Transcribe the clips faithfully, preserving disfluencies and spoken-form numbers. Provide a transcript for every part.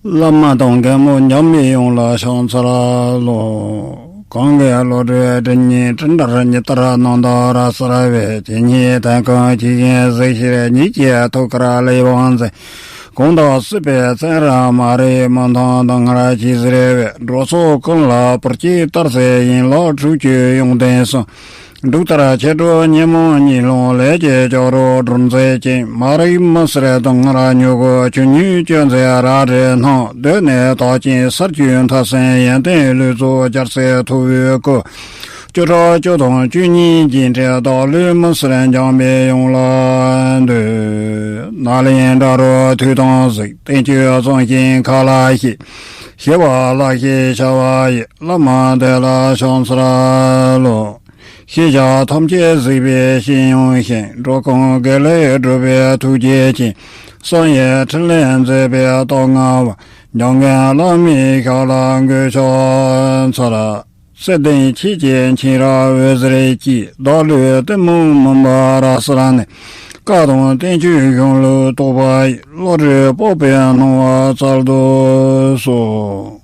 བླ་མ་དང་རྒན་མོ་འཇམ་པའི་དབྱངས་ལ་ཕྱག་འཚལ་ལོ། གང་གི་བློ་གྲོས་སྒྲིབ་གཉིས་སྤྲིན་ལྟར་ཉི་ལྟར་རྣམ་དག་རབ་གསལ་བའི་ཇི་སྙེད་དོན་ཀུན་ཇི་བཞིན་གཟིགས་ཕྱིར་ཉིད་ཀྱི་ཐུགས་ཀར་གླེགས་བམ་མཛད། གང་དག་སྲིད་པའི་མཚན་རབ་མ་རིག་མུན་མཐའ་དུང་ངར་གྱིས་གཟིར་བའི་འགྲོ་ཚོགས་ཀུན་ལ་བར་ཆད་བཏབ་སའི་ཡན་ལག་དྲུག་ཅུའི་ཡོན་ཏན་གསུམ། འབྲུག་ལྟར་ཆེར་སྒྲོག་ཉོན་མོངས་གཉིད་སློང་ལས་ཀྱི་ལྕགས་སྒྲོག་སྒྲོན་མཛད་ཅིང་། མ་རིག་མུན་སེལ་དུང་ངར་མྱུ་གུ་ཆུ་སྙིང་བཅུད་འཛིན་རལ་གྲི་སྣང་། གདོད་ནས་དག་ཅིང་སར་བཅུག་མཐའ་སྲིན་ཡོན་ཏན་ལུས་རྫོགས་རྒྱལ་སྲས་ཐུ་བོའི་སྐུ། བཅུ་ཕྲག་བཅུ་དང་བཅུ་གཉིས་རྒྱན་སྤྲས་བདག་བློའི་མུན་སེལ་འཇམ་པའི་དབྱངས་ལ་འདུད། ནཱ་ལེནྡྲ་རུ་ཐུགས་དམ་གཟིགས། བསྟན་བཅོས་གཙང་ཞིང་མཁའ་ལ་གཤེགས། ཞི་བ་ལྷ་ཞེས་བྱ་བ་ཡི། བླ་མ་དེ་ལ་ཕྱག་འཚལ་ལོ། ཤེས་བྱ་ཐམས་ཅད་གཟིགས་པའི་སྤྱན་ཡངས་ཤིང་། འགྲོ་ཀུན་དགེ་ལེགས་སྒྲུབ་པའི་ཐུགས་རྗེ་ཅན། གསང་བའི་ཕྲིན་ལས་མཛད་པའི་སྟོབས་མངའ་བ། འཇམ་མགོན་བླ་མའི་ཞབས་ལ་མགོས་ཕྱག་འཚལ། བརྩེ་ལྡན་ཁྱེད་ཀྱི་མཁྱེན་རབ་འོད་ཟེར་གྱིས། བདག་བློའི་གཏི་མུག་མུན་པ་རབ་བསལ་ནས། བཀའ་དང་བསྟན་བཅོས་གཞུང་ལུགས་རྟོགས་པ་ཡི། བློ་གྲོས་སྤོབས་པའི་སྣང་བ་སྩལ་དུ་གསོལ།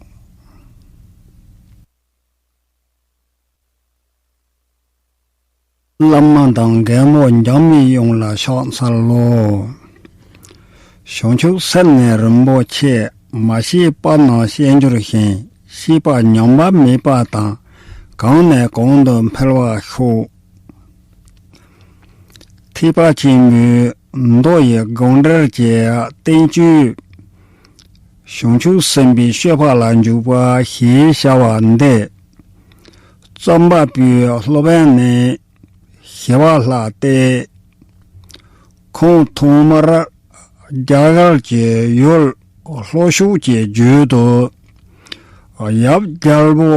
བླ་མ་དང་རྒན་མོ་འཇམ་པའི་དབྱངས་ལ་ཕྱག་འཚལ་ལོ། བྱང་ཆུབ་སེམས་ནི་རིན་པོ་ཆེ། མ་ཤེས་པ་རྣམས་ཤེས་འགྱུར་ཞིང་། ཤེས་པ་ཉམས་པ་མེད་པ་དང་། གང་ནས་གང་དུ་འཕེལ་བར་ཤོག། ཐེག་པ་ཆེན་པོའི་མདོ་ཡི་དགོངས་འགྲེལ་གྱི་བསྟན་བཅོས། བྱང་ཆུབ་སེམས་དཔའི་སྤྱོད་པ་ལ་འཇུག་པ་ཞེས་བྱ་བ་འདི། རྩོམ་པ་པོའི་སློབ་དཔོན་ནི་ཞི་བ་ལྷ་སྟེ། ཁོང་ཐོག་མར་རྒྱ་གར་གྱི་ཡུལ་ལྷོ་ཕྱོགས་ཀྱི་རྒྱུད་དུ། ཡབ་རྒྱལ་པོ་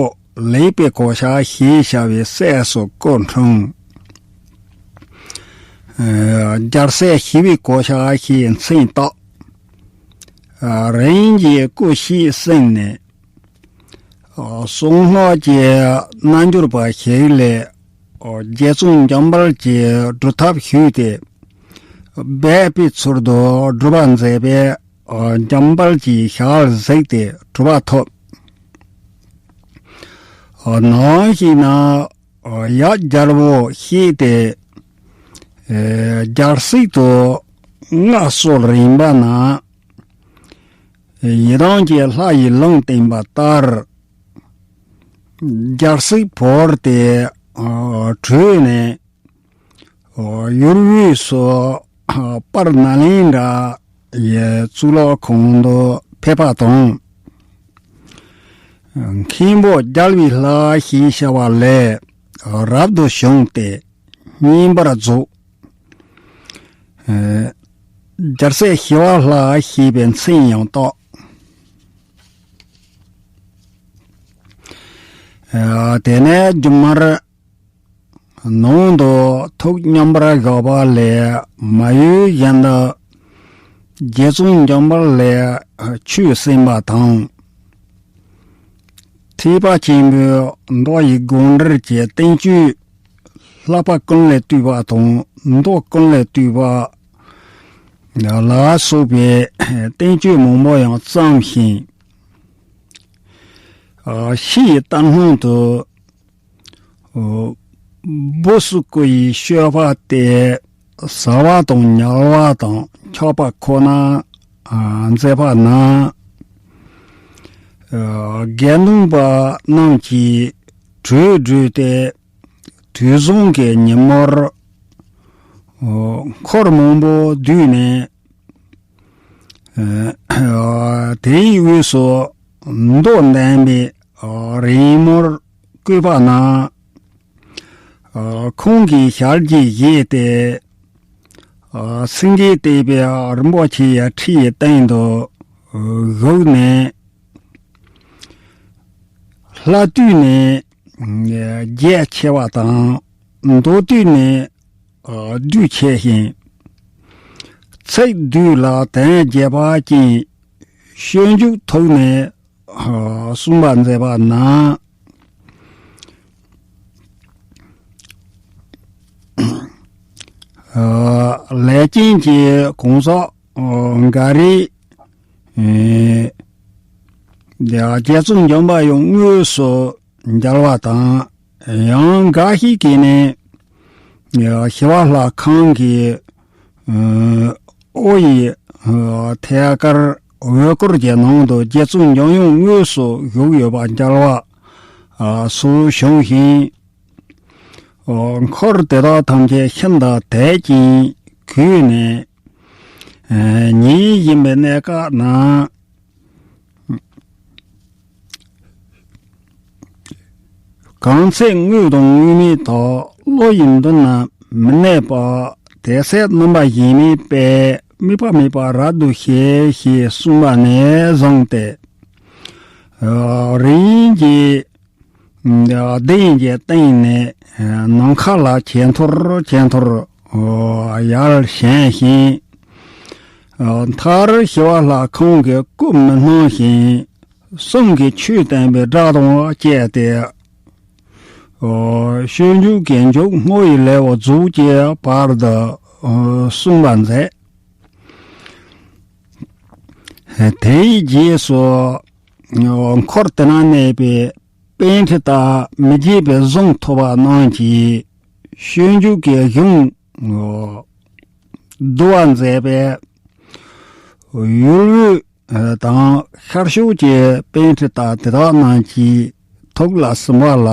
ལེགས་པའི་གོ་ཆ་ཞེས་བྱ་བའི་སྲས་སུ་སྐུ་འཁྲུངས། རྒྱལ་སྲས་ཞི་བའི་གོ་ཆ་ཞེས་མཚན་བཏགས། རིམ་གྱིས་སྐུ་གཤེགས་ཟིན་ནས། གསང་སྔགས་ཀྱི་རྣལ་འབྱོར་པ་ཞིག་ལས། རྗེ་བཙུན་འཇམ་དཔལ་གྱི་སྒྲུབ་ཐབས་ཞུས་ཏེ། སྦས་པའི་ཚུལ་དུ་སྒྲུབ་པ་མཛད་པས། འཇམ་དཔལ་གྱི་ཞལ་གཟིགས་ཏེ་གྲུབ་པ་ཐོབ། ནམ་ཞིག་ན་ཡབ་རྒྱལ་པོ་གཤེགས་ཏེ། རྒྱལ་སྲིད་དུ་མངའ་གསོལ་རན་པ་ན། ཡི་དམ་གྱི་ལྷ་ཡིས་ལུང་བསྟན་པ་ལྟར། རྒྱལ་སྲིད་བོར་ཏེ་བྲོས་ནས། ཡུལ་དབུས་སུ་པར་ནཱ་ལེནྡྲ་ཡི་གཙུག་ལག་ཁང་དུ་ཕེབས་པ་དང་། མཁན་པོ་རྒྱལ་བའི་ལྷ་ཞེས་བྱ་བ་ལས་རབ་ཏུ་བྱུང་སྟེ་བསྙེན་པར་རྫོགས། རྒྱལ་སྲས་ཞི་བ་ལྷ་ཞེས་པའི་མཚན་ཡང་བཏགས། དེ་ནས་རྒྱུན་མར་ནང་དུ་ཐུགས་མཉམ་པར་བཞག་པ་ལས་མ་གཡོས་བཞིན་དུ་རྗེ་བཙུན་འཇམ་དཔལ་ལས་ཆོས་གསན་པ་དང་། ཐེག་པ་ཆེན་པོའི་མདོ་ཡི་དགོངས་འགྲེལ་གྱི་བསྟན་བཅོས་བསླབ་པ་ཀུན་ལས་བཏུས་པ་དང་མདོ་ཀུན་ལས་བཏུས་པ་ལ་སོགས་པའི་བསྟན་བཅོས་མང་པོ་ཡང་བརྩམས་ཤིང་། ཕྱི་ཡི་ལྟར་སྣང་དུ། འོ། སྦུ་སུ་ཀུ་ཡི་སྤྱོད་པ་སྟེ། ཟ་བ་དང་ཉལ་བ་དང་འཁྱག་པ་ཁོ་ན་མཛད་པ་ན། དགེ་འདུན་པ་རྣམས་ཀྱིས་བྲོས་བྲོས་ཏེ་དུས་བཟང་གི་ཉིན་མོར་འཁོར་མང་པོ་བསྡུས་ནས། དེའི་དབུས་སུ་མདོ་འདོན་པའི་རེས་མོར་བཀོད་པ་ན། ཁོང་གིས་ཞལ་གྱིས་བཞེས་ཏེ། སེང་གེ་བཏེགས་པའི་རིན་པོ་ཆེའི་ཁྲིའི་སྟེང་དུ་བཞུགས་ནས། ལྷ་དུས་ནི་རྒྱས་ཆེ་བ་དང་། མདོ་དུས་ནི་བསྡུས་ཆེ་ཞིང་། ཚིག་བསྡུས་ལ་དོན་རྒྱས་པ་ཅན། སྤྱོད་འཇུག་ཐོག་ནས་གསུངས་པ་མཛད་པ་ན། ལས་ཅན་གྱི་གང་ཟག་འགའ་རེས། རྒྱལ་བཙུན་འཇམ་པ་ཡང་དངོས་སུ་མཇལ་བ་དང་། ཡང་འགའ་ཞིག་གིས་ནི་ཞི་བ་ལྷ་ཁང་གི་ཨོ་ཡི་ཐད་ཀར་འོད་སྐུར་གྱི་ནང་དུ་རྗེ་བཙུན་འཇམ་དབྱངས་དངོས་སུ་བཞུགས་ཡོད་པ་མཇལ་བ་སོགས་བྱུང་ཞིང་། འཁོར་དེ་དག་ཐམས་ཅད་ཤིན་ཏུ་དད་ཅིང་གུས་ནས། ཉིན་བཞིན་པའི་གནས་སྐབས་ན། གང་ཚེ་དངོས་དང་དངོས་མེད་དག། བློ་ཡི་མདུན་ན་མི་གནས་པ། དེ་ཚེ་རྣམ་པ་གཞན་མའི་དཔལ། དམིགས་པ་མེད་པར་རབ་ཏུ་ཤེས། ཞེས་གསུངས་པ་ནས་བཟུང་སྟེ། རིམ་གྱིས་གདན་གྱི་སྟེང་ནས་ནམ་མཁའ་ལ་ཇེ་མཐོར་ཇེ་མཐོར་ཡར་བཞེངས་ཤིང་། མཐར་ཞི་བ་ལྷ་ཁང་གི་སྐུ་མི་སྣང་ཞིང་། གསུང་གི་ཆོས་བསྟན་པའི་སྒྲ་དང་བཅས་ཏེ། སྤྱོད་འཇུག་གི་མཇུག་བསྔོ་བའི་ལེའུ་རྫོགས་ཀྱི་བར་དུ་གསུངས་པ་མཛད། དེའི་རྗེས་སུ་འཁོར་དེ་ན་གནས་པའི་པཎྜི་ཏ་མི་བརྗེད་པའི་གཟུངས་ཐོབ་པ་རྣམས་ཀྱིས་སྤྱོད་འཇུག་གི་གཞུང་བསྡུ་བར་མཛད་པས། ཡུལ་དབུས་དང་ཤར་ཕྱོགས་ཀྱི་པཎྜི་ཏ་དེ་དག་རྣམས་ཀྱི་ཐུགས་ལ་ཟིན་པ་ལ།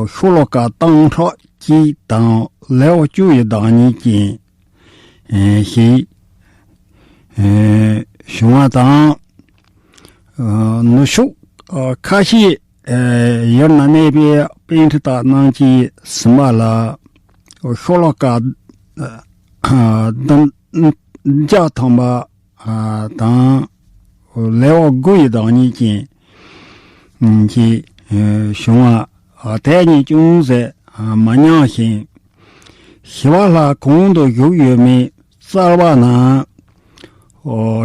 ཤོ་ལོ་ཀ་སྟོང་ཕྲག་གཅིག་དང་ལེའུ་བཅུ་ཡི་བདག་ཉིད་ཅན་ཞིག་བྱུང་བ་དང་། ནུབ་ཕྱོགས་ཁ་ཤས་ཡུལ་ན་གནས་པའི་པཎྜི་ཏ་རྣམས་ཀྱིས་ཟིན་པ་ལ། ཤོ་ལོ་ཀ་བདུན་བརྒྱ་ཐམ་པ་དང་ལེའུ་དགུ་ཡི་བདག་ཉིད་ཅན་གྱི་བྱུང་བ་དེ་ཉིད་ཅུང་ཟད་མ་མྱངས་ཤིང་། ཞི་བ་ལྷ་གང་དུ་བཞུགས་ཡོད་མེད་བཙལ་བ་ན།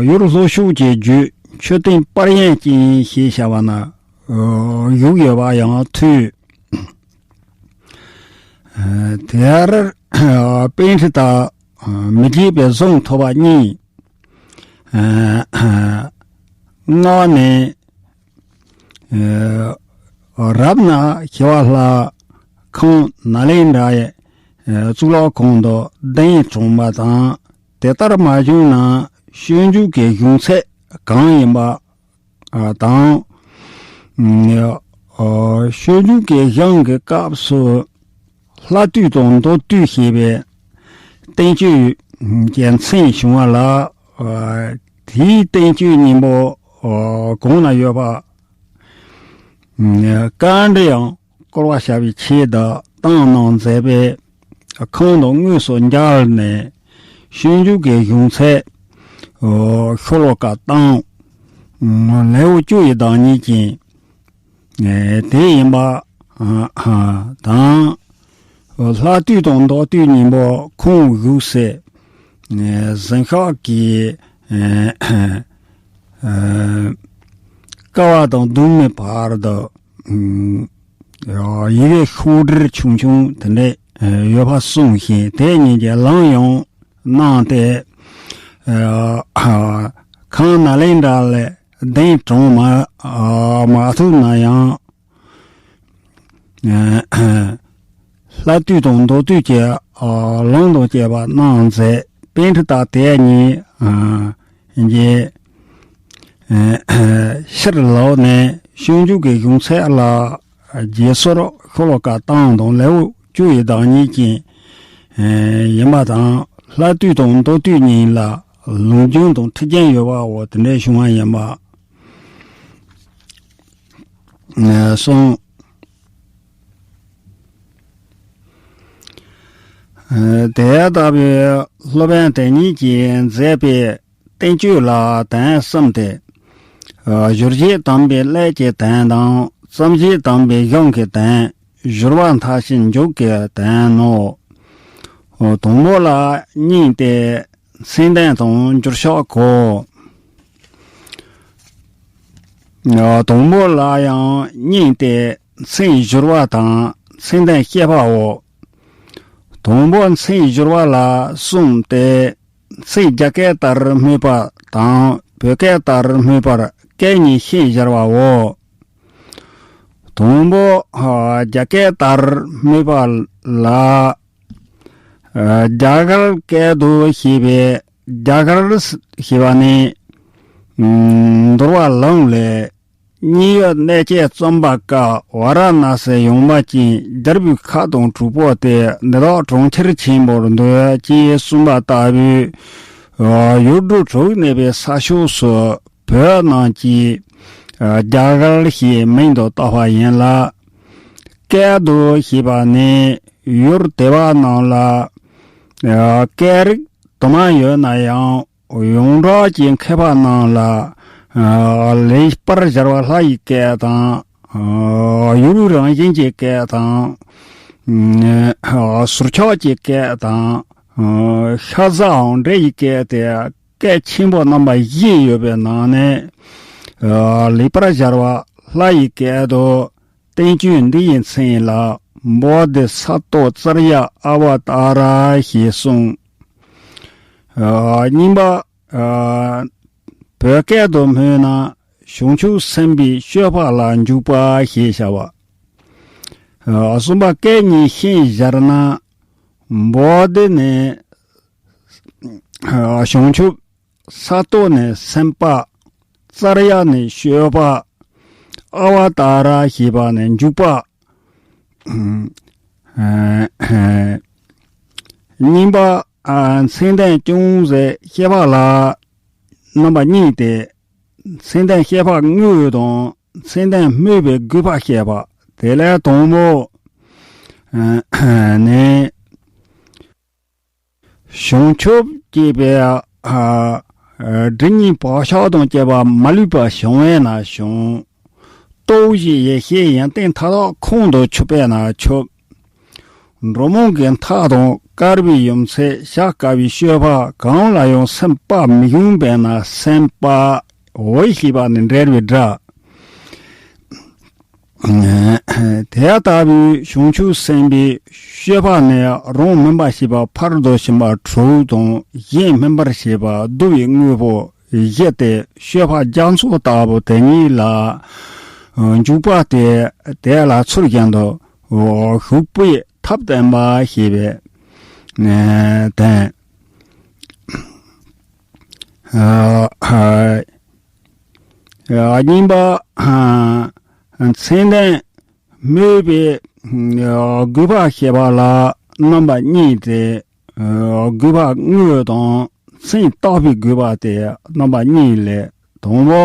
ཡུལ་ལྷོ་ཕྱོགས་ཀྱི་རྒྱུད་མཆོད་རྟེན་སྤར་གཡང་ཅན་ཞེས་བྱ་བ་ན་བཞུགས་ཡོད་པ་ཡང་ཐོས། དེར་པཎྜི་ཏ་མི་བརྗེད་པའི་གཟུངས་ཐོབ་པ་གཉིས། སྔགས་ནས། རབ་ན་ཞི་བ་ལྷ་ཁང་ནཱ་ལེནྡྲའི་གཙུག་ལག་ཁང་དུ་གདན་དྲངས་པ་དང་། དེ་ལྟར་མ་བྱུང་ན་སྤྱོད་འཇུག་གི་གཞུང་ཚད་གང་ཡིན་པ་དང་། སྤྱོད་འཇུག་གི་གཞུང་གི་སྐབས་སུ། ལྷ་བཏུལ་དང་མདོ་བཏུལ་ཞེས་པའི་བསྟན་བཅོས་ཀྱི་མཚན་བྱུང་བ་ལ། དེའི་བསྟན་བཅོས་སྙིང་པོ་གང་ན་ཡོད་པ། བཀའ་འདྲི་ཡང་བསྐོར་བ་བྱ་བའི་ཆེད་དུ་བཏང་གནང་མཛད་པས། ཁོང་དང་དངོས་སུ་མཇལ་ནས་སྤྱོད་འཇུག་གི་གཞུང་ཚད་ཤོ་ལོ་ཀ་སྟོང་། ལེའུ་བཅུ་ཡི་བདག་ཉིད་ཅན། དེ་ཡིན་པ་དང་། ལྷ་བཏུལ་དང་མདོ་བཏུལ་གཉིས་པོ་ཁོང་བཞུགས་སའི་གཟིམ་ཤག་གི་ཀ་བ་དང་གདུང་མའི་བར་དུ་ཡི་གེ་ཤོག་དྲིལ་ཆུང་ཆུང་དེ་འདྲ་ཡོད་པ་གསུངས་ཤིང་། དེ་གཉིས་ཀྱི་ལམ་ཡང་གནང་སྟེ། ཁང་ནཱ་ལེནྡྲ་ལས་གདན་དྲངས་མ་མ་ཐུབ་ན་ཡང་། ལྷ་བཏུལ་དང་མདོ་བཏུལ་གྱི་ལམ་དང་བཅས་པ་གནང་མཛད། པཎྜི་ཏ་དེ་ཉིད་ཀྱི་ཕྱིར་ལོག་ནས་སྤྱོད་འཇུག་གི་གཞུང་ཚད་ལ་རྗེས་སོར་ཤོ་ལོ་ཀ་སྟོང་དང་ལེའུ་བཅུ་ཡི་བདག་ཉིད་ཅན་ཡིན་པ་དང་། ལྷ་བཏུལ་དང་མདོ་བཏུལ་གཉིས་ལ་ལུང་རྒྱུན་དང་ཁྲིད་རྒྱུན་ཡོད་པའོ། དེ་འདྲའི་བྱུང་བ་ཡིན་པ་གསུངས། དེ་ལྟ་བུའི་སློབ་དཔོན་དེ་ཉིད་ཀྱིས་མཛད་པའི་བསྟན་བཅོས་ལ་དོན་གསུམ་སྟེ། ཨ་སྦྱོར་བྱེད་དམ་པའི་ཀླད་ཀྱི་དོན་དང་། རྩོམ་བྱེད་དམ་པའི་གཞུང་གི་དོན། སྦྱོར་བ་མཐར་ཕྱིན་མཇུག་གི་དོན་ནོ། དང་པོ་ལ་སྙིང་སྟེ་མཚན་ལྡན་དང་འགྱུར་ཕྱག་གོ། དང་པོ་ལ་ཡང་སྙིང་སྟེ་མཚན་སྦྱོར་བ་དང་མཚན་ལྡན་བཤད་པའོ། དང་པོ་མཚན་སྦྱོར་བ་ལ་གསུམ་སྟེ། མཚན་རྒྱ་སྐད་ལྟར་སྨོས་པ་དང་ བོད་སྐད་ལྟར་སྨོས་པར་སྐད་གཉིས་ཤན་སྦྱར་བའོ། དང་པོ། ཨ། རྒྱ་སྐད་ལྟར་སྨོས་པ་ལ། ཨ། རྒྱ་གར་སྐད་དུ་བྱས་པའི་རྒྱ་གར་ཞེས་པ་ནི། ཨ། འདུལ་བ་ལུང་ལས། མཉན་ཡོད་གནས་བཅས་རྩོམ་པ་ཀ་ཝཱ་ར་ཎཱ་སི་ཡོང་བ་ཅན་རྒྱལ་པོའི་ཁབ་དང་གྲོགས་པོ་སྟེ་འདི་དག་གྲོང་ཁྱེར་ཆེན་པོར་འདོད་ཅེས་གསུངས་པ་ལྟ་བུའི། ཨ། ཡུལ་གྲུ་དྲུག་གནས་པའི་ས་ཕྱོགས་སུ་བོད་རྣམས་ཀྱིས། ཨ། རྒྱ་གར་ཞེས་མིང་དུ་བཏགས་པ་ཡིན་ལ། སྐད་དུ་བྱས་པ་ནི་ཡུལ་དེ་བ་རྣམས་ལ། ཨ། སྐད་རིགས་དུ་མ་ཡོད་ན་ཡང་། ཡོངས་གྲགས་ཀྱི་མཁས་པ་རྣམས་ལ། ཨ། ལེགས་པར་སྦྱར་བ་ལྷ་ཡི་སྐད་དང་། ཨ། ཡུལ་རང་བཞིན་གྱི་སྐད་དང་། ཨ། ཟུར་ཆག་གི་སྐད་དང་། ཨ། ཤ་ཟའམ་འདྲེ་ཡི་སྐད་དེ་སྐད་ཆེན་པོ་རྣམ་པ་བཞི་ཡོད་པའི་ནང་ནས། ཨ། ལེགས་པར་སྦྱར་བ་ལྷ་ཡི་སྐད་དུ། བསྟན་བཅོས་འདི་ཡི་མཚན་ལ་བོ་དྷི་ས་ཏྭ་ཙརྱ་ཨ་བ་ཏཱ་ར་ཞེས་གསུངས། ཨ། གཉིས་པ། ཨ། བོད་སྐད་དུ་སྨོས་ན་བྱང་ཆུབ་སེམས་དཔའི་སྤྱོད་པ་ལ་འཇུག་པ་ཞེས་བྱ་བ། ཨ། གསུམ་པ། སྐད་གཉིས་ཤན་སྦྱར་ན། བོ་དྷི་ནི། ཨ། བྱང་ཆུབ། ས་ཏྭ་ནི་སེམས་དཔའ། ཙརྱ་ནི་སྤྱོད་པ། ཨ་བ་ཏཱ་ར་ཞེས་པ་ནི་འཇུག་པ། ཨ། གཉིས་པ། ཨ། མཚན་ལྡན་ཅུང་ཟད་བཤད་པ་ལ་རྣམ་པ་གཉིས་ཏེ། མཚན་ལྡན་བཤད་པ་དངོས་དང་མཚན་ལྡན་སྨོས་པའི་དགོས་པ་བཤད་པ། དེ་ལས་དང་པོ། ཨ། ནི། བྱང་ཆུབ་ཅེས་པའི། ཨ། སྒྲ་སྙན་བག་ཆགས་དང་བཅས་པ་མ་ལུས་པ་བྱུང་བས་ན་བྱུང་། སྟོབས་བཞི་ཡེ་ཤེས་ཡོན་ཏན་མཐའ་དག་ཁོང་དུ་ཆུད་པས་ན་ཆུད། འགྲོ་མང་གི་མཐའ་དང་བཀར་བའི་ཡུམ་ཚད་བཞག་དཀའ་བའི་སྤྱོད་པ་གང་ལ་ཡང་སེམས་པ་མི་ཡོང་བས་ན་སེམས་པ། འོ་ཞེས་པ་ནི་འབྲེལ་བའི་སྒྲ། དེ་ལྟ་བུའི་བྱང་ཆུབ་སེམས་དཔའི་སྤྱོད་པ་ནི་རང་སྨིན་པར་བྱེད་པ་ཕར་འདོད་བྱེད་པ་དྲུག་དང་གཞན་སྨིན་པར་བྱེད་པ་བསྡུ་བའི་དངོས་པོ་བཞི་སྟེ་སྤྱོད་པ་རྒྱ་མཚོ་ལྟ་བུ་དེ་ཉིད་ལ་འཇུག་པ་སྟེ། དེ་ལ་ཚུལ་བཞིན་དུ་ཞུགས་པའི་ཐབས་བསྟན་པ་ཞེས་པའི་དོན། ཨ། གཉིས་པ། ཨ། མཚན་ལྡན་སྨོས་པའི་དགོས་པ་བཤད་པ་ལ་རྣམ་པ་གཉིས་ཏེ། དགོས་པ་དངོས་དང་མཚན་བཏགས་པའི་དགོས་པ་སྟེ་རྣམ་པ་གཉིས་ལས་དང་པོ།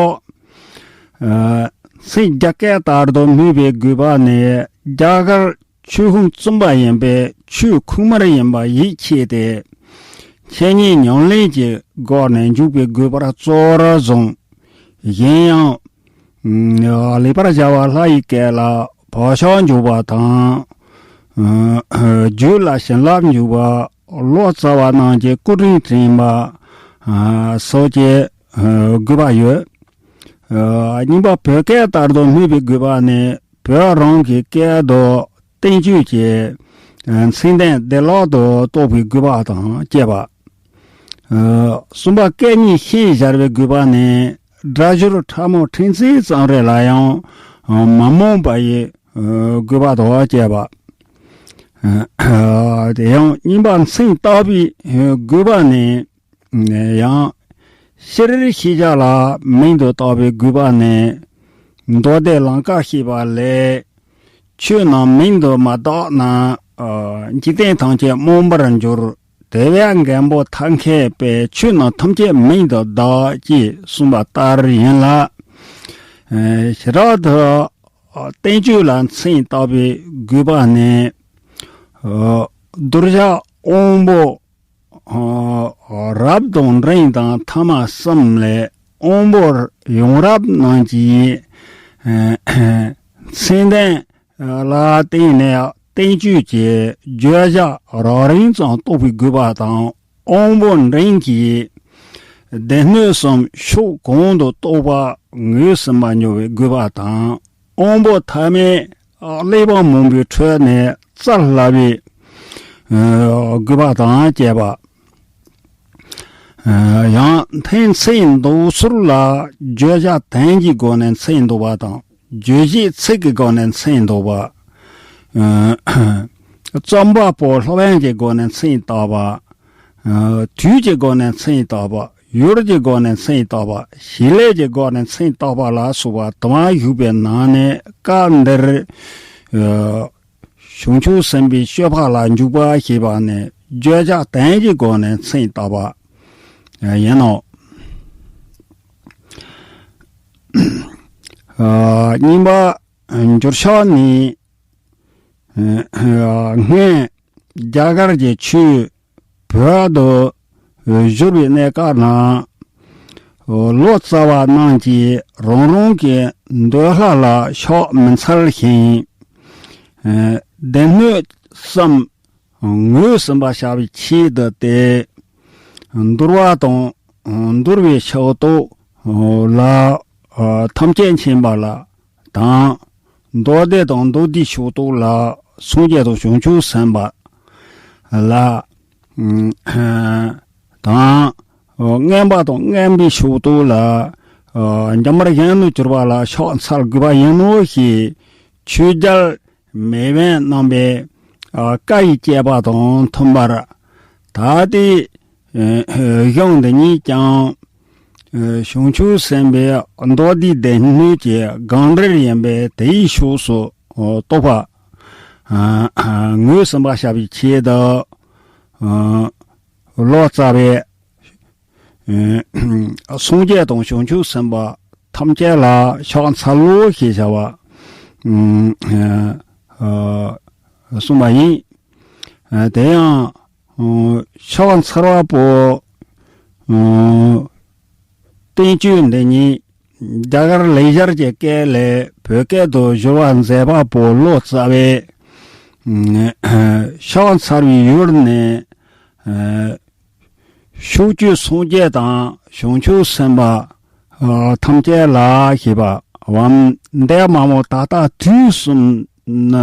མཚན་རྒྱ་སྐད་ལྟར་དུ་སྨོས་པའི་དགོས་པ་ནི་རྒྱ་གར་ཆོས་ཁུངས་བཙུན་པ་ཡིན་པས་ཆོས་ཁུངས་དམར་ཡིན་པ་ཡིད་ཆེས་ཏེ། འཆད་ཉན་ཉམས་ལེན་གྱི་སྒོ་ནས་འཇུག་པའི་དགོས་པར་གཙོ་བོར་བཟུང་། གཞན་ཡང་། ལེགས་པར་སྦྱར་བ་ལྷ་ཡི་སྐད་ལ་བག་ཆགས་འཇུག་པ་དང་། རྒྱུད་ལ་བྱིན་རླབས་འཇུག་པ། ལོ་ཙཱ་བ་རྣམས་ཀྱི་སྐུ་དྲིན་དྲན་པ། སོགས་ཀྱི་དགོས་པ་ཡོད། གཉིས་པ། བོད་སྐད་ལྟར་དུ་སྨོས་པའི་དགོས་པ་ནི། བོད་རང་གི་སྐད་དུ་བསྟན་བཅོས་ཀྱི་མཚན་ལྡན་བདེ་བླག་ཏུ་རྟོགས་པའི་དགོས་པ་དང་བཅས་པ། གསུམ་པ། སྐད་གཉིས་ཤན་སྦྱར་བའི་དགོས་པ་ནི། སྒྲ་སྦྱོར་ཕྲ་མོ་ཕྲན་ཚེགས་ཙམ་རེ་ལ་ཡང་མ་རྨོངས་པ་ཡི་དགོས་པ་དང་བཅས་པ། དེ་ཡང་གཉིས་པ། མཚན་བཏགས་པའི་དགོས་པ་ནི། ཡང་། སྤྱིར་ཤེས་བྱ་ལ་མིང་དུ་བཏགས་པའི་དགོས་པ་ནི། མདོ་སྡེ་ལང་ཀ་ཞེས་པ་ལས། ཆོས་རྣམས་མིང་དུ་མ་བཏགས་ན། འཇིག་རྟེན་ཐམས་ཅད་རྨོངས་པར་འགྱུར། དེ་བས་མགོན་པོ་ཐབས་མཁས་པས་ཆོས་རྣམས་ཐམས་ཅད་མིང་དུ་བཏགས་ཅེས་གསུངས་པ་ལྟར་ཡིན་ལ། བྱེ་བྲག་ཏུ་བསྟན་བཅོས་ལ་མཚན་བཏགས་པའི་དགོས་པ་ནི། གདུལ་བྱ་དབང་པོ། རབ་དང་འབྲིང་དང་ཐ་མ་གསུམ་ལས་དབང་པོ་ཡོངས་རབ་རྣམས་ཀྱི་མཚན་ལྡན་ལ་བརྟེན་ནས་བསྟན་བཅོས་ཀྱི་བརྗོད་བྱ་རང་རིང་ཙམ་རྟོགས་པའི་དགོས་པ་དང་། དབང་པོ་འབྲིང་གི་སྡེ་སྣོད་གསུམ་ཕྱོགས་གང་དུ་གཏོགས་པ་ངོས་ཟིན་པར་འགྱུར་བའི་དགོས་པ་དང་། དབང་པོ་ཐ་མའི་གླེགས་བམ་མང་པོའི་ཁྲོད་ནས་བཙལ་སླ་བའི་དགོས་པ་དང་བཅས་པ། ཡང་མཐའི་མཚན་ཉིད་འདོགས་ཚུལ་ལ་བརྗོད་བྱ་དོན་གྱི་སྒོ་ནས་མཚན་ཉིད་འདོགས་པ་དང་། རྗོད་བྱེད་ཚིག་གི་སྒོ་ནས་མཚན་ཉིད་འདོགས་པ། རྩོམ་པ་པོ་སློབ་ཡོན་གྱི་སྒོ་ནས་མཚན་ཉིད་བཏགས་པ། དུས་ཀྱི་སྒོ་ནས་མཚན་ཉིད་བཏགས་པ། ཡུལ་གྱི་སྒོ་ནས་མཚན་ཉིད་བཏགས་པ། བྱེད་ལས་ཀྱི་སྒོ་ནས་མཚན་ཉིད་བཏགས་པ་ལ་སོགས་པ་དུ་མ་ཞུས་པའི་ནང་ནས། སྐབས་འདིར་བྱང་ཆུབ་སེམས་དཔའི་སྤྱོད་པ་ལ་འཇུག་པ་ཞེས་པ་ནི་བརྗོད་བྱ་དོན་གྱི་སྒོ་ནས་མཚན་ཉིད་བཏགས་པ་ཡིན་ནོ། གཉིས་པ། འགྱུར་ཕྱོགས་ནི། སྔོན་རྒྱ་གར་གྱི་ཆོས་བོད་དུ་བསྒྱུར་བའི་གནས་སྐབས་ན། ལོ་ཙཱ་བ་རྣམས་ཀྱིས་རང་རང་གི་འདོད་ལྷ་ལ་ཕྱག་མི་འཚལ་ཞིང་། སྡེ་སྣོད་གསུམ་ངོས་ཟིན་པར་བྱ་བའི་ཆེད་དུ་སྟེ། འདུལ་བ་དང་འདུལ་བའི་ཕྱོགས་གཏོགས་ལ་ཐམས་ཅད་མཁྱེན་པ་ལ་དང་། མདོ་སྡེ་དང་མདོ་སྡེའི་ཕྱོགས་གཏོགས་ལ་སངས་རྒྱས་དང་བྱང་ཆུབ་སེམས་དཔའ་ལ་དང་། མངོན་པ་དང་མངོན་པའི་ཕྱོགས་གཏོགས་ལ། འཇམ་དཔལ་གཞོན་ནུར་གྱུར་པ་ལ་ཕྱག་འཚལ་དགོས་པ་ཡིན་ནོ་ཞེས་ཆོས་རྒྱལ་མེས་དབོན་རྣམ་པའི་བཀའ་ཡི་བཅས་པ་དང་མཐུན་པར། ད་ལྟའི་གཞུང་འདི་ཉིད་ཀྱང་། བྱང་ཆུབ་སེམས་དཔའི་མདོ་སྡེའི་སྡེ་སྣོད་ཀྱི་སྒང་འགྲེལ་ཡིན་པས། དེའི་ཕྱོགས་སུ་གཏོགས་པ་ངོས་ཟིན་པར་བྱ་བའི་ཆེད་དུ། ལོ་ཙཱ་བས། སངས་རྒྱས་དང་བྱང་ཆུབ་སེམས་དཔའ་ཐམས་ཅད་ལ་ཕྱག་འཚལ་ལོ་ཞེས་བྱ་བ་གསུངས་པ་ཡིན། དེ་ཡང་ཕྱག་འཚལ་བ་པོ་བསྟན་བཅོས་འདི་ཉིད་རྒྱ་གར་ལེགས་སྦྱར་གྱི་སྐད་ལས་བོད་སྐད་དུ་བསྒྱུར་བ་མཛད་པ་པོ་ལོ་ཙཱ་བས། ཕྱག་འཚལ་བའི་ཡུལ་ནི། ཕྱོགས་བཅུའི་སངས་རྒྱས་དང་བྱང་ཆུབ་སེམས་དཔའ་ཐམས་ཅད་ལ་ཞེས་པའམ། འདས་མ་འོངས་ད་ལྟ་དུས་གསུམ་ན་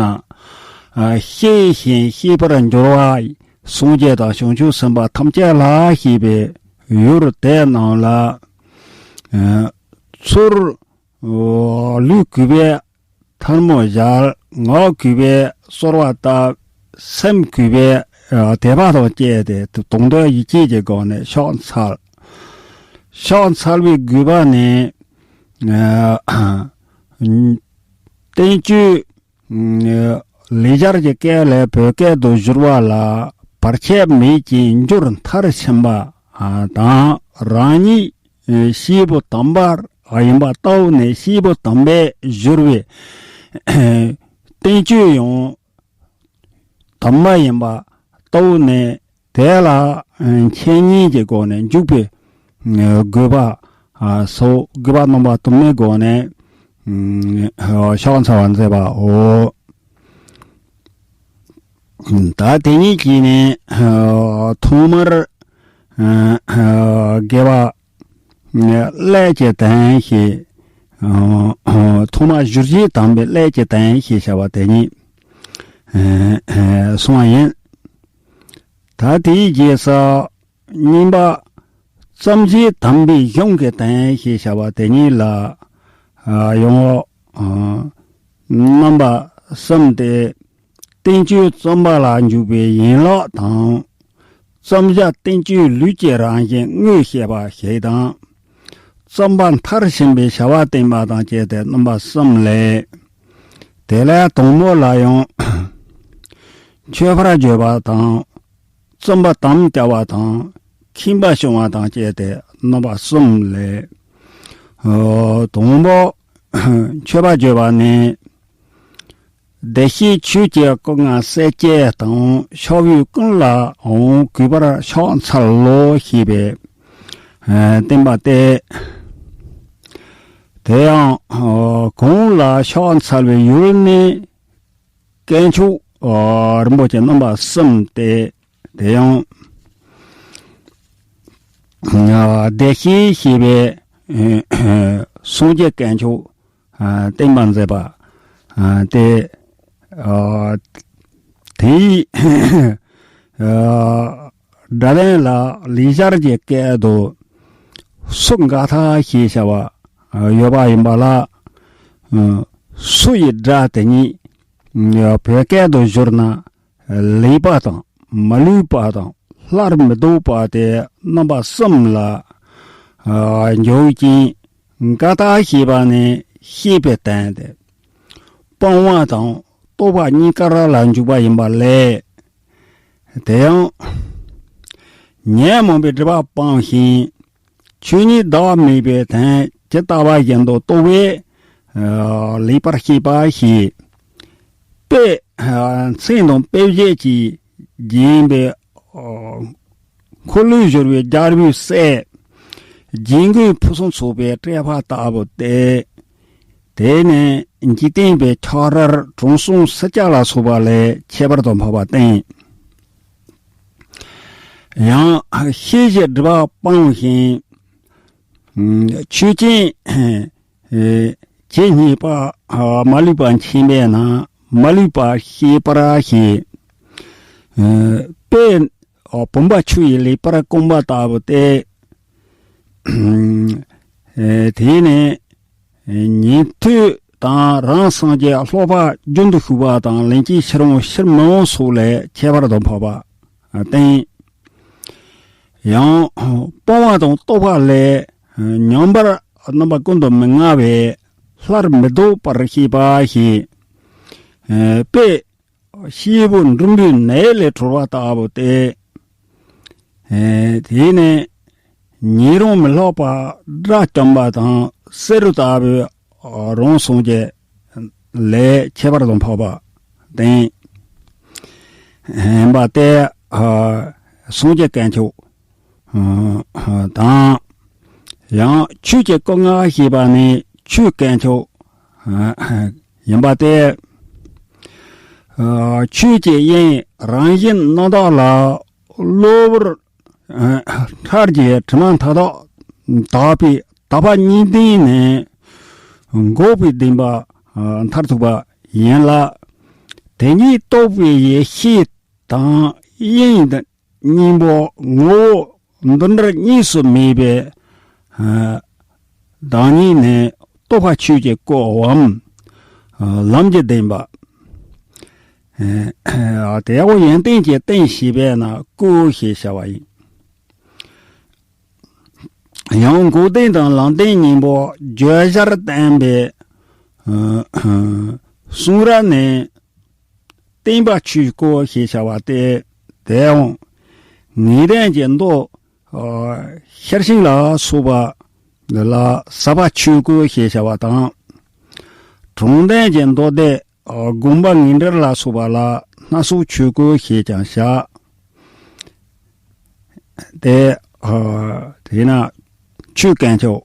ཤེས་ཤིང་ཤེས་པར་འགྱུར་བ་སངས་རྒྱས་དང་བྱང་ཆུབ་སེམས་དཔའ་ཐམས་ཅད་ལ་ཞེས་པའི་ཡུལ་དེ་རྣམས་ལ། ཚུར་ལུས་གུས་པས་ཐལ་མོ་སྦྱར། ངག་གུས་པས་གསོལ་བ་བཏབ། སེམས་གུས་པས་དད་པ་དང་བཅས་ཏེ་དོན་དུ་ཡིད་ཆེས་ཀྱི་སྒོ་ནས་ཕྱག་འཚལ། ཕྱག་འཚལ་བའི་དགོས་པ་ནི། བསྟན་བཅོས་ལེགས་སྦྱར་གྱི་སྐད་ལས་བོད་སྐད་དུ་བསྒྱུར་བ་ལ་བར་ཆད་མེད་ཅིང་འགྱུར་མཐར་ཕྱིན་པ་དང་། རང་ཉིད་སྐྱེས་བུ་དམ་པ་ཡིན་པ་རྟོགས་ནས། སྐྱེས་བུ་དམ་པས་བསྒྱུར་བའི་བསྟན་བཅོས་ཡང་དམ་པ་ཡིན་པ་རྟོགས་ནས། དེ་ལ་འཆད་ཉན་གྱི་སྒོ་ནས་འཇུག་པའི་དགོས་པ་སོགས་དགོས་པ་རྣམ་པ་དུ་མའི་སྒོ་ནས་ཕྱག་འཚལ་བ་མཛད་པའོ། ད་དེ་ཉིད་ཀྱིས་ནི་ཐོག་མར་དགེ་བ་ཀླད་ཀྱི་དོན་ཞེས། ཐོག་མར་བསྒྱུར་བྱའི་དམ་པའི་ཀླད་ཀྱི་དོན་ཞེས་བྱ་བ་དེ་ཉིད་གསུངས་པ་ཡིན། ད་དེའི་རྗེས་སུ་གཉིས་པ། རྩོམ་བྱའི་དམ་པའི་གཞུང་གི་དོན་ཞེས་བྱ་བ་དེ་ཉིད་ལ་ཡང་རྣམ་པ་གསུམ་སྟེ། བསྟན་བཅོས་རྩོམ་པ་ལ་འཇུག་པའི་ཡན་ལག་དང་། རྩོམ་བྱ་བསྟན་བཅོས་ལུས་ཀྱི་རང་བཞིན་དངོས་བཤད་པ་ཞིག་དང་། རྩོམ་པ་མཐར་ཕྱིན་པའི་བྱ་བ་བསྟན་པ་དང་བཅས་ཏེ་རྣམ་པ་གསུམ་ལས། དེ་ལས་དང་པོ་ལ་ཡང་མཆོད་པར་བརྗོད་པ་དང་། རྩོམ་པར་དམ་བཅའ་བ་དང་། མཁྱེན་པ་སྐྱོང་བ་དང་བཅས་ཏེ་རྣམ་པ་གསུམ་ལས། དང་པོ། མཆོད་པར་བརྗོད་པ་ནི། བདེ་གཤེགས་ཆོས་ཀྱི་སྐུ་མངའ་སྲས་བཅས་དང་། ཕྱོགས་བཅུ་ཀུན་ལའང་གུས་པར་ཕྱག་འཚལ་ལོ་ཞེས་པའི་བསྟན་པ་སྟེ། དེ་ཡང་གང་ལ་ཕྱག་འཚལ་བའི་ཡུལ་ནི་དཀོན་མཆོག་རིན་པོ་ཆེ་རྣམ་པ་གསུམ་སྟེ། དེ་ཡང་བདེ་གཤེགས་ཞེས་པའི་སངས་རྒྱས་དཀོན་མཆོག་བསྟན་པ་མཛད་པ་སྟེ། དེའི་ཨ། སྒྲ་ལྡན་ལ་ལེགས་སྦྱར་གྱི་སྐད་དུ་སུ་འགའ་ཐ་ཞེས་བྱ་བ་ཡོད་པ་ཡིན་པ་ལ། སུ་ཡི་སྒྲ་དེ་ཉིད་བོད་སྐད་དུ་བསྒྱུར་ན། ལེགས་པ་དང་མ་ལུས་པ་དང་སླར་མི་ལྡོག་པ་སྟེ་རྣམ་པ་གསུམ་ལ་འཇོག་ཅིང་། འགའ་ཐ་ཞེས་པ་ནི་ཤེས་པའི་དོན་ཏེ། སྤང་བ་དང་རྟོགས་པ་གཉིས་ཀར་ལ་འཇུག་པ་ཡིན་པ་ལས། དེ་ཡང་ཉོན་མོངས་པའི་སྒྲིབ་པ་སྤངས་ཤིང་ཆོས་ཉིད་བདག་མེད་པའི་དོན་ཇི་ལྟ་བ་བཞིན་དུ་རྟོགས་པས་ལེགས་པར་ཤེས་པ་ཞེས་པས་མཚན་དང་དཔེ་བྱད་ཀྱིས་བརྒྱན་པའི་འཁོར་ལོས་སྒྱུར་བའི་རྒྱལ་པོའི་སྲས་རྗེ་མགོན་ཕུན་སུམ་ཚོགས་པའི་སྤྲུལ་པ་ལྟ་བུ་སྟེ། དེ་ནི་འཇིག་རྟེན་པའི་ཆགས་རར་དྲང་སྲོང་སྲིད་ཆགས་ལ་སོགས་པ་ལས་ཁྱད་པར་དུ་འཕགས་པ་སྟེ། ཡང་ཤེས་བྱའི་སྒྲིབ་པ་སྤངས་ཤིང་། ཆོས་ཅན། ཇི་སྙེད་པ་མ་ལུས་པ་མཁྱེན་པས་ན་མ་ལུས་པ་ཤེས་པར་བྱེད། པས་བུམ་པ་ཆུ་ཡིས་ལེགས་པར་བཀང་བ་ལྟ་བུ་སྟེ། དེ་ནི་ཉན་ཐོས་དང་རང་སངས་རྒྱས་ཀློག་པ་རྒྱུན་དུ་ཞུགས་པ་དང་ལན་གཅིག་ཕྱིར་འོང་ཕྱིར་མི་འོང་སོགས་ལས་ཁྱད་པར་དུ་འཕགས་པ་སྟེ། ཡང་སྤོང་བ་དང་རྟོགས་པ་ལས་མཉམ་པར་རྣམ་པ་ཀུན་ཏུ་མི་མངའ་བས་སླར་མི་ལྡོག་པར་ཤེས་པ་ཞེས་པས། སྐྱེས་བུ་འབྲུམ་པའི་ནད་ལས་གྲོལ་བ་ལྟ་བུ་སྟེ། དེ་ནི་ཉེ་རིང་མི་སློབ་པ་དགྲ་བཅོམ་པ་དང་བསེ་རུ་ལྟ་བུའི་རང་སངས་རྒྱས་ལས་ཁྱད་པར་དུ་འཕགས་པ་སྟེ། ཡིན་པ་སྟེ། སངས་རྒྱས་དཀོན་མཆོག་དང་། ཡང་ཆོས་ཀྱི་སྐུ་ལྔ་ཞེས་པ་ནི་ཆོས་དཀོན་མཆོག་ཡིན་པ་སྟེ། ཆོས་ཀྱི་དབྱིངས་རང་བཞིན་རྣམ་དག་ལ་གློ་བུར་ཁྲག་གི་དྲི་མ་མཐའ་དག་དག་པའི་དག་པ་གཉིས་ལྡན་ནི་འགོག་པའི་བདེན་པ་མཐར་ཐུག་པ་ཡིན་ལ། དེ་ཉིད་རྟོགས་པའི་ཡེ་ཤེས་དང་དབྱིངས་དང་སྙིང་པོ་ངོ་བོ་འདི་འདྲ་གཉིས་སུ་མེད་པའི་བདག་ཉིད་ནི་རྟོགས་པ་ཆོས་ཀྱི་སྐུའམ་ལམ་གྱི་བདེན་པ། དེའོ་ཡོན་ཏན་གྱི་རྟེན་ཞེས་པས་ན་སྐུ་ཞེས་བྱ་བ་ཡིན། ཡང་འགོག་བདེན་དང་ལམ་བདེན་གཉིས་པོ་བརྗོད་བྱར་བསྟན་པའི་གསུང་རབ་ནི། བསྟན་པ་ཆོས་སྐུ་ཞེས་བྱ་བ་སྟེ། དེའང་ངེས་ལྡན་གྱི་མདོ་ཤེར་ཕྱིན་ལ་སོགས་པ་ལ་ཟབ་པ་ཆོས་སྐུ་ཞེས་བྱ་བ་དང་། དྲང་ལྡན་གྱི་མདོ་སྡེ་དགོངས་པ་ངེས་འགྲེལ་ལ་སོགས་པ་ལ་སྣ་ཚོགས་ཆོས་སྐུ་ཞེས་ཀྱང་བྱ། དེ་དེས་ན་ཆོས་དཀོན་མཆོག་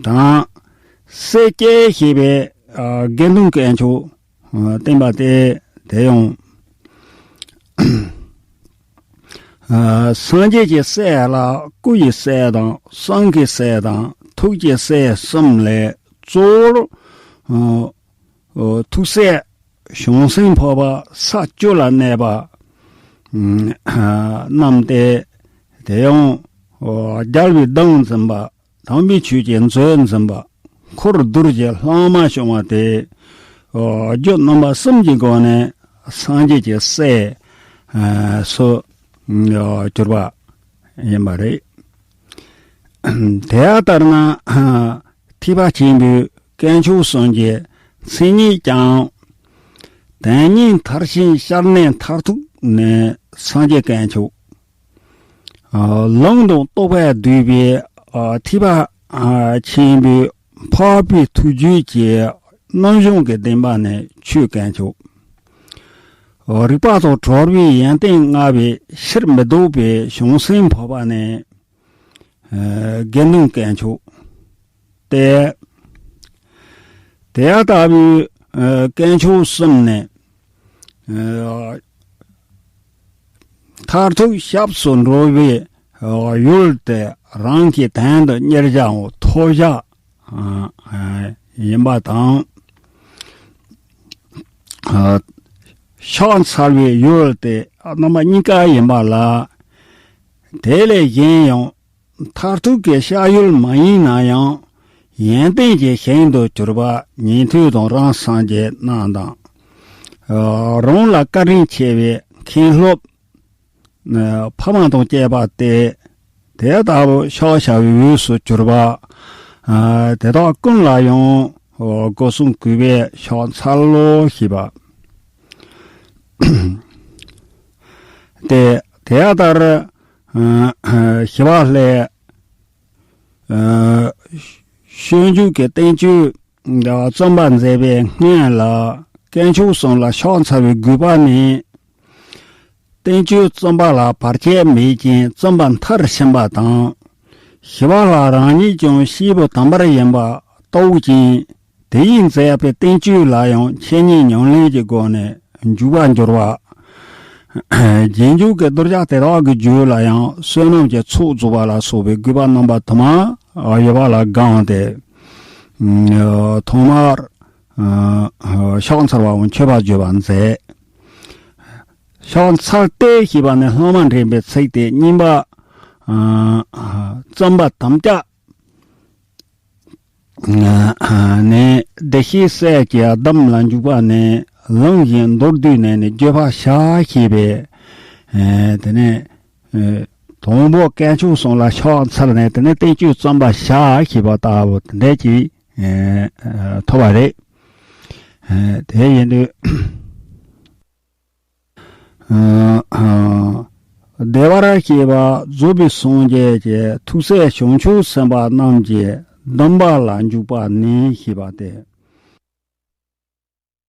དང་། སྲས་སྐྱེས་ཞེས་པའི་དགེ་འདུན་དཀོན་མཆོག་བསྟན་པ་སྟེ། དེ་ཡང་སངས་རྒྱས་ཀྱི་སྲས་ལ་སྐུ་ཡི་སྲས་དང་གསང་གི་སྲས་དང་ཐུགས་ཀྱི་སྲས་གསུམ་ལས་གཙོ་བོར་ཐུགས་སྲས་བྱང་སེམས་འཕགས་པ་ས་བཅུ་ལ་གནས་པ་རྣམས་ཏེ། དེ་ཡང་རྒྱལ་བའི་གདུང་འཛིན་པ། དམ་པའི་ཆོས་ཀྱི་མཛོད་འཛིན་པ། འཁོར་གདུལ་བྱའི་ལྷག་མ་སྐྱོང་བ་སྟེ། རྒྱུ་རྣམ་པ་གསུམ་གྱི་སྒོ་ནས་སངས་རྒྱས་ཀྱི་སྲས་སུ་གྱུར་པ་ཡིན་པ་རེད། དེ་ལྟར་ན། ཐེག་པ་ཆེན་པོའི་དཀོན་མཆོག་གསུམ་གྱི་མཚན་ཉིད་ཀྱང་། དོན་གཉིས་མཐར་ཕྱིན་ཤར་གནས་མཐར་ཐུག་ནི་སངས་རྒྱས་དཀོན་མཆོག་ལུང་དང་རྟོགས་པས་བསྡུས་པའི་ཐེག་པ་ཆེན་པོའི་འཕགས་པའི་ཐུགས་རྒྱུད་ཀྱི་རྣམ་གཞུང་གི་བདེན་པ་ནི་ཆོས་དཀོན་མཆོག་རིག་པ་དང་གྲོལ་བའི་ཡོན་ཏན་མངའ་བའི་ཕྱིར་མི་ལྡོག་པའི་བྱང་སེམས་འཕགས་པ་ནི། དགེ་འདུན་དཀོན་མཆོག་སྟེ། དེ་ལྟ་བུའི་དཀོན་མཆོག་གསུམ་ནི། མཐར་ཐུག་སྐྱབས་སུ་འགྲོ་བའི་ཡུལ་དེ་རང་གི་དོན་དུ་གཉེར་བྱའོ་ཐོབ་བྱ་ཡིན་པ་དང་། ཕྱག་འཚལ་བའི་ཡུལ་དེ་རྣམ་པ་གཉིས་ཀ་ཡིན་པ་ལ། དེ་ལས་གཞན་ཡང་མཐར་ཐུག་གི་བཤགས་ཡུལ་མ་ཡིན་ན་ཡང་ཡོན་ཏན་གྱི་ཞིང་དུ་གྱུར་པ་ཉན་ཐོས་དང་རང་སངས་རྒྱས་རྣམས་དང་། ཨ་རང་ལ་བཀའ་དྲིན་ཆེ་བའི་མཁན་སློབ། ཨ་ཕ་མ་དང་བཅས་པ་སྟེ། དེ་ལྟ་བུ་ཕྱག་བྱ་བའི་འོས་སུ་གྱུར་པ། ཨ་དེ་དག་ཀུན་ལ་ཡང་སྒོ་གསུམ་གུས་པས་ཕྱག་འཚལ་ལོ་ཞེས་པ། ཏེ། དེ་ལྟར་ཨ་ཞི་བ་ལྷས་ཨ་སྤྱོད་འཇུག་གི་བསྟན་བཅོས་བརྩམས་པ་མཛད་པའི་སྔོན་ལ་དཀོན་མཆོག་གསུམ་ལ་ཕྱག་འཚལ་བའི་དགོས་པ་ནི། བསྟན་བཅོས་བརྩམས་པ་ལ་བར་ཆད་མེད་ཅིང་བརྩམས་པ་མཐར་ཕྱིན་པ་དང་། ཞི་བ་ལྷ་རང་ཉིད་ཀྱང་སྐྱེས་བུ་དམ་པར་ཡིན་པ་རྟོགས་ཤིང་། དེ་ཡིས་མཛད་པའི་བསྟན་བཅོས་ལ་ཡང་འཆད་ཉན་ཉམས་ལེན་གྱི་སྒོ་ནས་འཇུག་པར་འགྱུར་བ། རྗེས་འཇུག་གི་གདུལ་བྱ་དེ་དག་གི་རྒྱུད་ལ་ཡང་བསོད་ནམས་ཀྱི་ཚོགས་རྫོགས་པ་ལ་སོགས་པའི་དགོས་པ་རྣམ་པ་དུ་མ་ཡོད་པ་ལ་དགོངས་ཏེ། ཐོག་མར་ཕྱག་འཚལ་བའམ་མཆོད་པ་བརྗོད་པ་མཛད། ཕྱག་འཚལ་ཏེ་ཞེས་པ་ནི་ལྷག་མ་འདྲེན་པའི་ཚིག་སྟེ། གཉིས་པ་བརྩམས་པ་དམ་བཅའ་ནི་བདེ་གཤེགས་སྲས་ཀྱི་གདམས་ལ་འཇུག་པ་ནི། ལམ་གཞན་མདོར་བསྡུས་ནས་ནི་བརྗོད་པར་བྱ་ཞེས་པས། དེ་ནས་དང་པོ་དཀོན་མཆོག་གསུམ་ལ་ཕྱག་འཚལ་ནས། དེ་ནས་བསྟན་བཅོས་བརྩམས་པར་བྱ་ཞེས་པ་ལྟ་བུ་དེ་འདྲ་ཅིག་ཐོབ་པ་རེད། དེ་ཡིན་དུས། བདེ་བར་གཤེགས་པ་རྫོགས་པའི་སངས་རྒྱས་ཀྱི་ཐུགས་སྲས་བྱང་ཆུབ་སེམས་དཔའ་རྣམས་ཀྱི་གདམས་པ་ལ་འཇུག་པ་ནི་ཞེས་པ་སྟེ།